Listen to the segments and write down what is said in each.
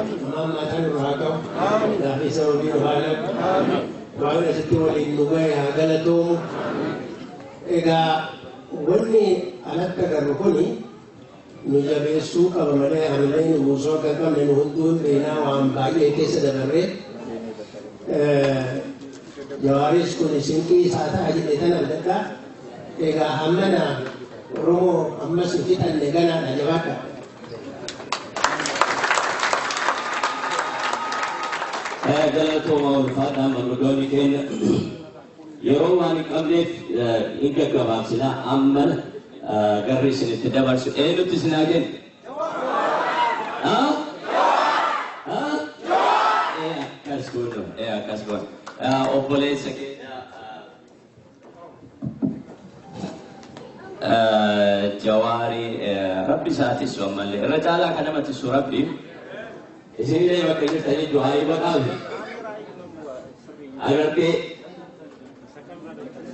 Hamaan maataa nurraa haa qabu. Naafii sababii nu haa laatu. Waaqni asitti waliin nu gahe haa galatoomu. Egaa wanni alatti agarru kuni nu jabeessuu qaba malee hamilee nu buusuu akka hin qabne nu hunduu hin beeknaa waan baay'ee keessa dabarree. Jawaaris kun sinqii isaa ta'a jedhee tan abdadhaa. Egaa hammana Oromoo ammas hin fixanne ganaadha jabaadha. Galatooma ulfaadhaa manguddoonni keenya yeroo waan hin qabneef hin gaggabaabsina amma garri isinitti dabarsu eenyutti isin haa kennu? Akkas goonu akkas goonu obboleessa keenya Jawaarii rabbi isaatis ammallee irra caalaa kan nama tisu rabbi isinillee bakka jirtanii du'aayii baqaafi agartee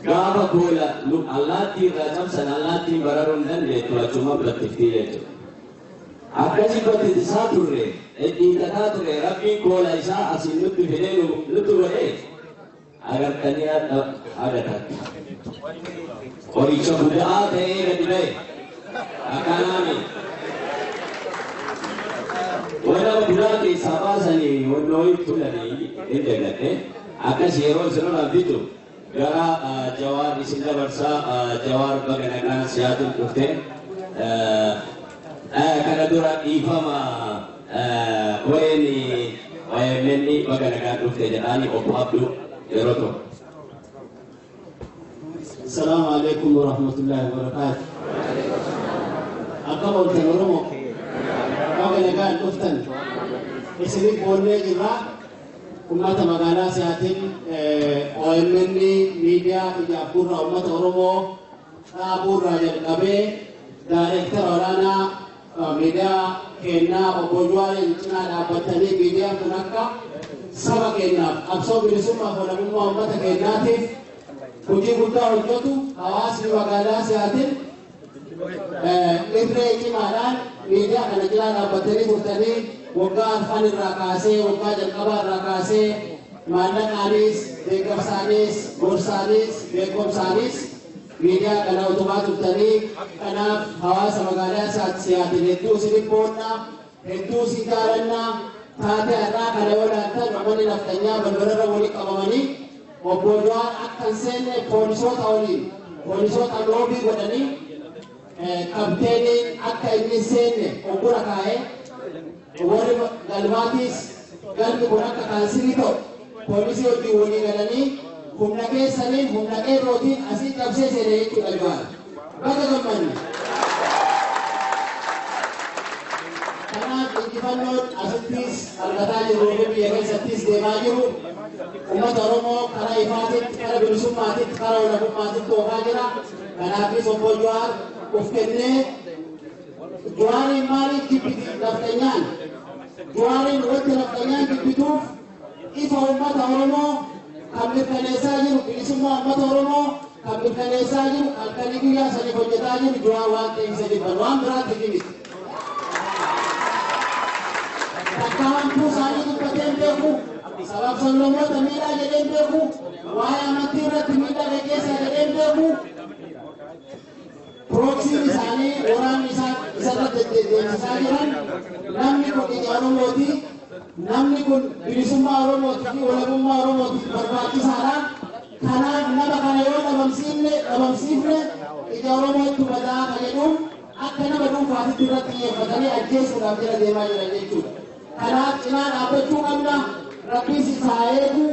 gaafa goola allaattii irraa cabsan allaattiin bararuu hin dandeettu achuma battiftii jechuudha. Akkasi battitisaa turre dhidhiitataa ture rabbiin goola isaa asiin nutti fidee nutti godhee agartanii agartan. Qoricha guddaa ta'ee gadi ba'e akkanaami. Warra budaa keessaa baasanii wannoo tulanii hin dagatte akkas yeroo isin bitu gara Jawaar isin dabarsaa. Jawaar baga nagaan Siyaatul dhufte. Kana dura dhiifama koreen OMN baga nagaan dhufte jedhaani obbo Abduu yeroo tokko. السلام عليكم ورحمة الله وبركاته. Akkam ooltan Oromoo? Baga nagaan dhuftan. Isinif boonnee jirra. Uummata magaalaa Siyaatiin OMN miidiyaa ijaaf gurra uummata Oromoo dhaabuurraa jalqabee daayireektara olaanaa miidiyaa keenyaa obbo Jawaariin cinaa dhaabbatanii miidiyaan kun akka saba keenyaaf qabsoo bilisummaa fi walabummaa uummata keenyaatiif hojii guddaa hojjetu hawaasni magaalaa Siyaatiin irree cimaadhaan miidiyaa kana cinaa dhaabbatanii turtanii waggaa arfan irraa kaasee waggaa jalqabaa irraa kaasee maallaqaanis deeggarsaanis gorsaanis beekumsaanis miidiyaa kana utubaa turtanii kanaaf hawaasa magaalaa Siyaatiin hedduu isin boonnaa hedduu isin jaalannaa taatee har'aa kana yoo ilaaltan namoonni naftanyaa balbalarra walii qabamanii obbo Jawaar akka hin seenne poolisoota waliin poolisoota loobii godhanii kapteeniin akka inni hin seenne oggura kaa'ee warri galmaatiis galmi kun akka kaansilii ta'u poolisii wajjin walii galanii humna keessaniin humna qeerrootiin asii cabsee seene jechuudha Jawaar. Baga gammanne. Kanaaf injifannoon asittis argataa jirru fi biyya keessattis deemaa jiru uummata Oromoo karaa ifaatitti, karaa bilisummaatitti, karaa walabummaatitti oofaa jira. Kanaafis obbo Jawaar of kennee Jawaariin maaliif jibbiti nafxanyaan? Jawaariin wanti nafxanyaan jibbituuf ifa uummata Oromoo kan mirkaneessaa jiru bilisummaa uummata Oromoo kan mirkaneessaa jiru halkanii guyyaa saniif hojjetaa jiru Jawaar waan ta'eef isa jibban waan biraatti miti. Takka hamtuu isaanii dubbatee hin beeku, sabaaf sablammoota miidhaa jedhee hin beeku, waa'ee amantii irratti miidhaa gaggeessaa jedhee hin beeku. Pirooksiin isaanii waraanni isarratti deemsisaa jiran namni kun ija Oromooti. Namni kun bilisummaa Oromootii fi walabummaa Oromootiif barbaachisaadha. Kanaaf nama kana yoo dhabamsiifne ija Oromootu badaa kan jedhuun akka nama dhuunfaatitti irratti xiyyeeffatanii ajjeesuudhaaf jala deemaa jiran jechuudha. Kanaaf cinaa dhaabbachuu qabna. Rabbiis isa haa eegu.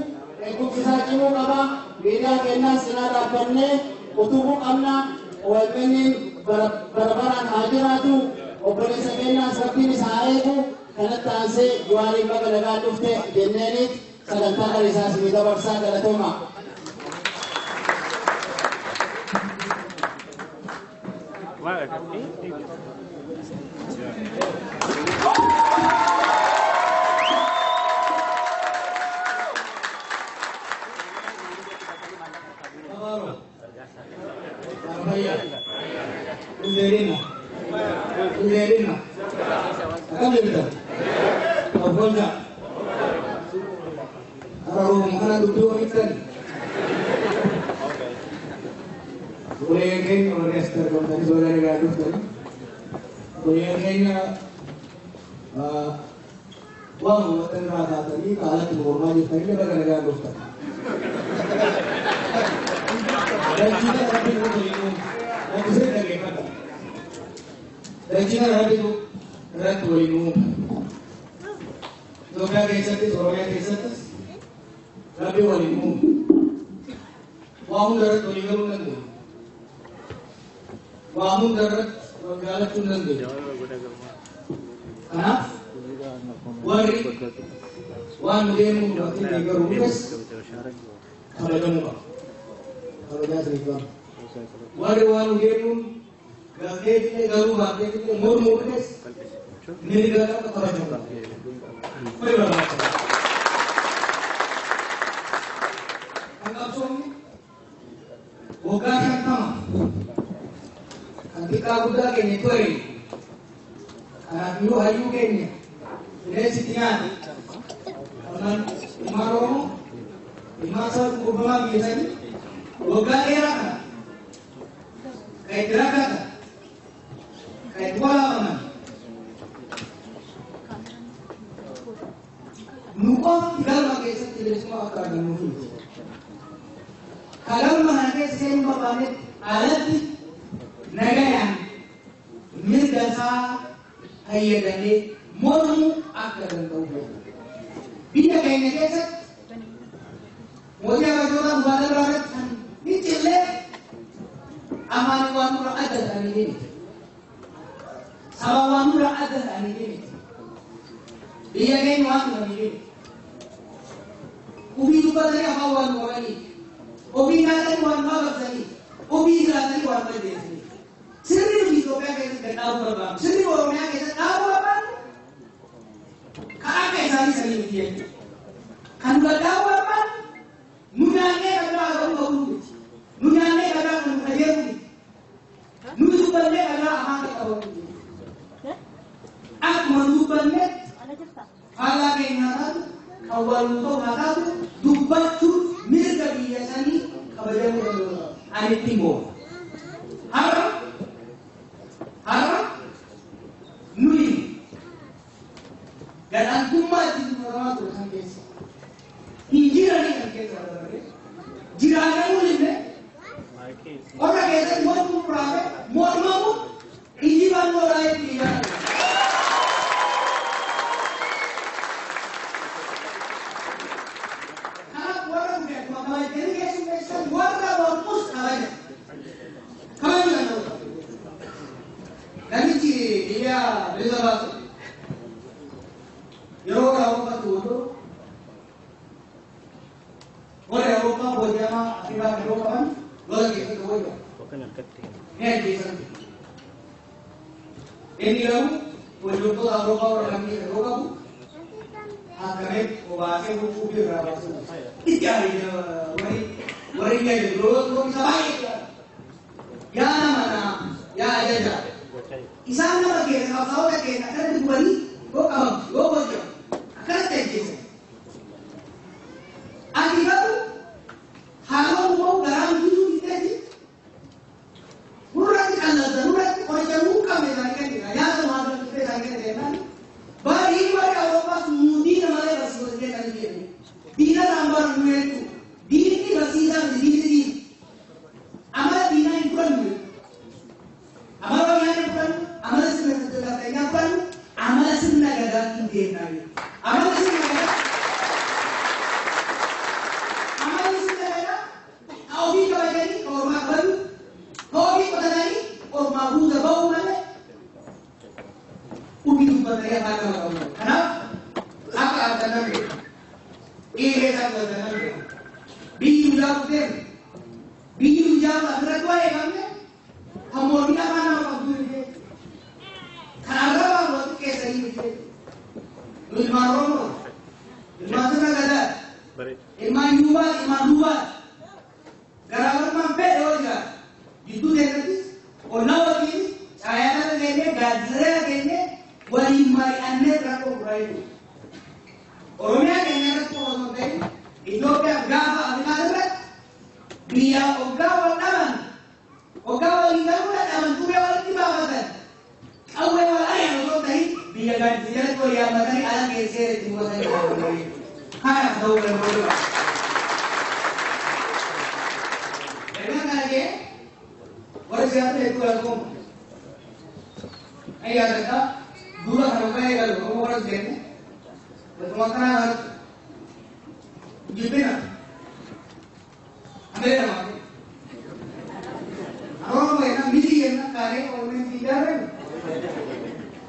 Eegumsi isaa cimuu qaba. Miidiyaa keenyaas cinaa dhaabbannee utubuu qabna. OMN bara baraan haa jiraatu. Obboleessa keenyaas Rabbiin isa haa eegu. Kanatti aansee Jawaariin baga nagaan dhufte jenneeniit sagantaa kan isaa isinii dabarsaa galatooma. Ulleerina. Ulleerina. Akkam jirtan? Obbolta. Hararuma kana dubbii ofittani. Buleen keenya warri asitti argamtanii soolaa irraa dhuftani. Buleen keenya waan uummata irraa taatanii haalatti mormaa jirtanii baga nagaan dhuftan. Dachii kana rabbi nu waliin wanti sirrii dhaggeeffata. Dachii kana rabbi irratti waliin uume. Itoophiyaa keessattis Oromiyaa keessattis rabbi waliin uume. Waa hunda irratti walii galuu hin dandeenye. Waa hunda irratti wal jaalachuu hin dandeenye. Kanaaf warri waan nu deemuu dubartii deeggaruu hundas kabajamuu qaba. Kabajaa isiniif qaba. Warri waan nu deemuun galteetillee garuu baatteetillee mormuu hundas mirga qaba kabajamuu qaba. Kuni barbaachisaadha. Kan qabsoomni waggaa 50 kan xiqqaa guddaa keenya ture kanaaf iyyuu hayyuu keenya bineensi itti nyaate qonnaan ilmaan Oromoo ilmaan saba cunqurfamaa biyya sanii waggaa dheeraa kana kan itti rakkatan kan itti walaabaman nu qofti galma keessatti bilisummaa akka argannuuf miti. Ka galma kana keessa seenuu barbaannetti alatti nagayaan mirga isaa fayyadamee mormuu akka danda'u biyya keenya keessatti mootii abajootaa mubaaraa irratti kan fincillee afaan waan nurra adda ta'anii miti. Saba waan nurra adda ta'anii miti. Biyya keenya waan dhufanii miti. Ofii dubbatanii afaan waan qabanii, ofii nyaatanii waan qabsanii, ofii jiraatanii waan balleessanii. Sirri nuti Itoophiyaa keessatti gad dhaabuu barbaannu, sirri Oromiyaa keessatti dhaabuu barbaannu kan akka isaanii sanii miti jechuudha. Kan gad dhaabuu barbaannu nu nyaannee kan biraa garuu ta'uu miti. Nu nyaannee kan biraa kan nu qajeelu miti. Nu dubbannee kan biraa afaan qabamu miti. Akkuma nu dubbannetti faallaa keenyaa taatu kan wal nu ta'u haa taatu dubbachuun mirga biyya sanii kabajamuu danda'u. Ani ittiin boona. Har'a nuyi gadhaantummaa ittiin dubbatamaa ture san keessa hin jiranii kan keessa dabarre jiraatanii illee qorra keessatti mormuu muraafe mormamu injifannoo itti ijaarame. Kanaaf warra dhufe akkuma kabajanii keessummeessan warra mormus kabaja. Kabajuu danda'u. Namichi biyya bilisa baasu yeroo warra Awurooppaatti waldoo warri Awurooppaa booji'amaa Afrikaa yeroo qaban lola keessatti wayya. Ni ajjeesan. Inni garuu hojjettoota Awurooppaa warra lamii yeroo qabu akkamee obaasee huccuu fi irraa baasuu itti aaree warri warri biyya jiru lola isa baay'ee yaa nama naa yaa ajaja. Isaan nama keessa qabsaa'ota keessa akkanatti gubanii yoo qabamu yoo booji'amu akkanatti ajjeesan. Ati garuu haaloo uumamuu garaan guutuu bitteeti nurratti qallalta nurratti qoricha nuu qabne isaanii kennina nyaata nu haa dhuftee isaanii kenna jennaan baay'ee warri Awuroopaas nuu diina malee barsiisota kennanii jennu. Diina isaan baran nu hedduu diinni barsiisaa miti diinni diina. Amala diinaa hin fudhannu. Amala wayyaa hin fudhannu, amala sirna gadaa fudhannu, amala sirna gadaatti hin deemnaa jechuudha. Amala sirna gadaa amala sirna gadaa ka ofii kabajanii ka ormaa kabaju, ka ofii qotatanii ormaa buusa ba'uu malee ofii dubbatanii afaan nama qabu. Kanaaf akka argatan beeku. Dhiiree isaa argatan beeku. Biyyi guddaa dhufteef biyyi guddaa asirratti waa eegamne kan mormii afaan nama qabdu miti. Kan arrabaan wal xiqqeessanii miti. Nu ilmaan Oromoo, ilmaan sirna gadaa, ilmaan yuubaa, ilmaan duubaa. Garaagarummaan fedhe yoo jiraate gidduu keessattis ollaa waliinis caayaa keenyee gaaddisa keenyee waliin mari'annee rakkoo furaa jechuudha. Oromiyaa keenya irratti qofa osoo hin ta'in Itoophiyaa gaafa Afrikaa irratti biyya hoggaa wal dhaban, hoggaa walii galuu dadhaban qubee walitti baafatan, qawwee wal ari'an osoo hin ta'in biyya gaaddisa jalatti wal yaammatanii ala keessee itti muratanii dhaabbatanii. Kanaaf ta'uu danda'u qaba. Erga kana jee warri siyaasa hedduu galatooma. Ayyaa takka duula kana hoggaa eegalu Oromoo warra jenne walumaa akkanaa kanatti jibbina. Amee namaa. Oromoo jenna miti jenna kaanee Oromoo ijaarre.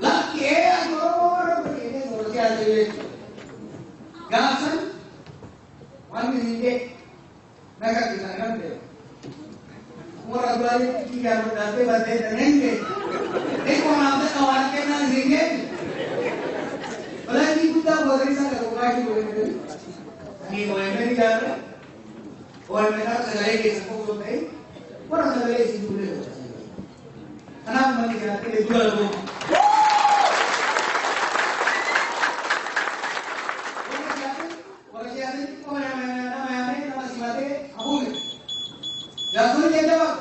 Lakki ee ati Oromoo warra ta'e warra siyaasa jechuudha. Gaafsan waan isin jee naga isaa nan ta'e. Warra duraanii ijaaruu dhaabee barreessanii hin jee. Xiqqoo naaf ta'e waan kennaan isin jee. Balaatii guddaa gootanii sana qoqqaashii godhatanii. Ani OMN ijaarre. OMN sagalee keessa qofa osoo ta'in warra sagalee isin duulee. Kanaaf manni jiraatee dura lagoo. Warra siyaasaa qofa nama yaamee nama simatee hafuune. Jaarsonni jajjabaa.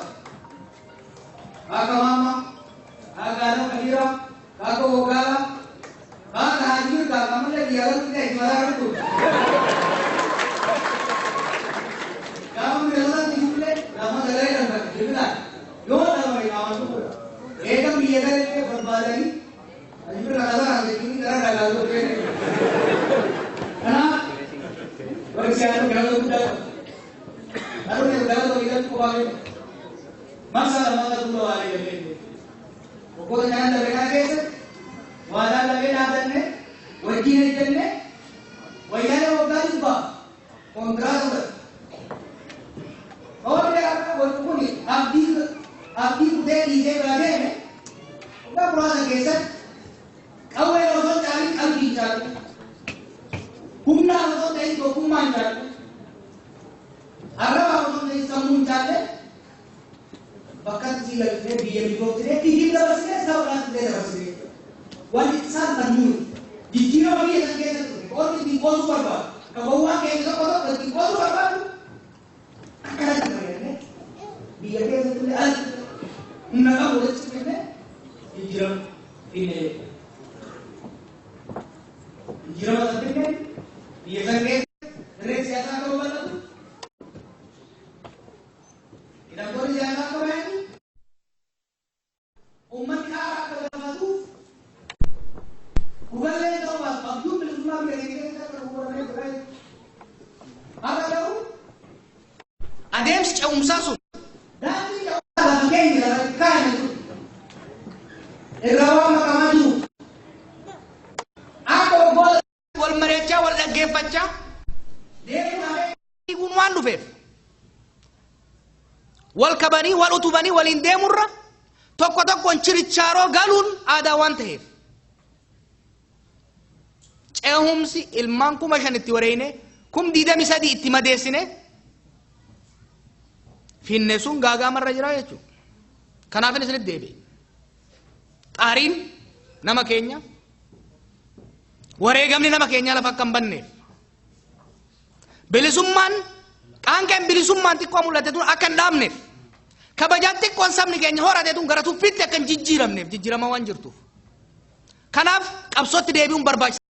Kaaka Maama, kaaka Adam Kadiira, kaaka Woggaala, kaaka Haji Mirgaa, kamallee biyya galatti ta'e mataa irratti. Gaafa miidhaginaa ijoollee gaafa sagalee darbate bilbilaan yoo dhabame qaamaan dhufuudha. Eega biyya galee barbaadanii Haji Mirgaa kasaa jechuun gara dhagaa godhee. Kanaaf warri siyaasaa galata guddaa qabu. Garuu galata walii galchu qofaa miti. Marsaa lammataa duula waa eegalee. Waggoota shanan darbe kana keessatti waadaa lafee dhaabanne wajjin ejjenne wayyaanee waggaa 100 kontiraata fudhate. Qolli akka godhu kun abdii kutee dhiisee bira deeme waggaa muraasa keessatti qawwee osoo hin caalin qalbii hin caalu. Humnaan osoo ta'in tokkummaa hin caalu. Arrabaa osoo ta'in sammuu hin caalle bakka itti galchee biyya misoomsinee itti dabarsinee saba biraatti illee dabarsinee. Wanti isaan kan nuyi jijjiirama biyya san keessatti dhufe qolli ittiin qoosuu barbaadu. Ka gowwaan keenya tokko tokko ittiin qoosuu barbaadu akkanatti fayyadamee biyya keessatti illee alatti humna qabu walitti fidnee jijjiirama fidne jechuudha. Jijjiirama san fidne biyya san keessatti dirreen siyaasaa akka babal'atu, hidhamtoonni siyaasaa akka bayan, uummanni haaraa akka gaafatuuf dhugallee ta'uu baatu abjuun bilisummaa biyya keenya keessatti akka dhugoomee ture. Har'a garuu adeemsi ce'umsaa sun daandii ce'umsaa lafa keenya lafa kaa'ame sun irraa waan makamaa jiru akka waggoota wal mari'achaa wal dhaggeeffachaa deemuun kun waan dhufeef wal kabanii wal utubanii waliin deemurra tokko tokkoon chirichaaroo galuun aadaa waan ta'eef ce'umsi ilmaan 5,000 itti wareeyne 23,000 itti madeessine finne sun gaagaamarra jira jechuudha. Kanaafin isinitti deebi'e. Xaariin nama keenya, wareegamni nama keenyaa lafa akka hin banneef, bilisummaan qaanqeen bilisummaan xiqqoo mul'ate tun akka hin dhaabneef, kabajaan xiqqoon sabni keenya horate tun gara tuffiitti akka hin jijjiiramneef jijjiirama waan jirtuuf. Kanaaf qabsootti deebi'uun barbaachisaadha.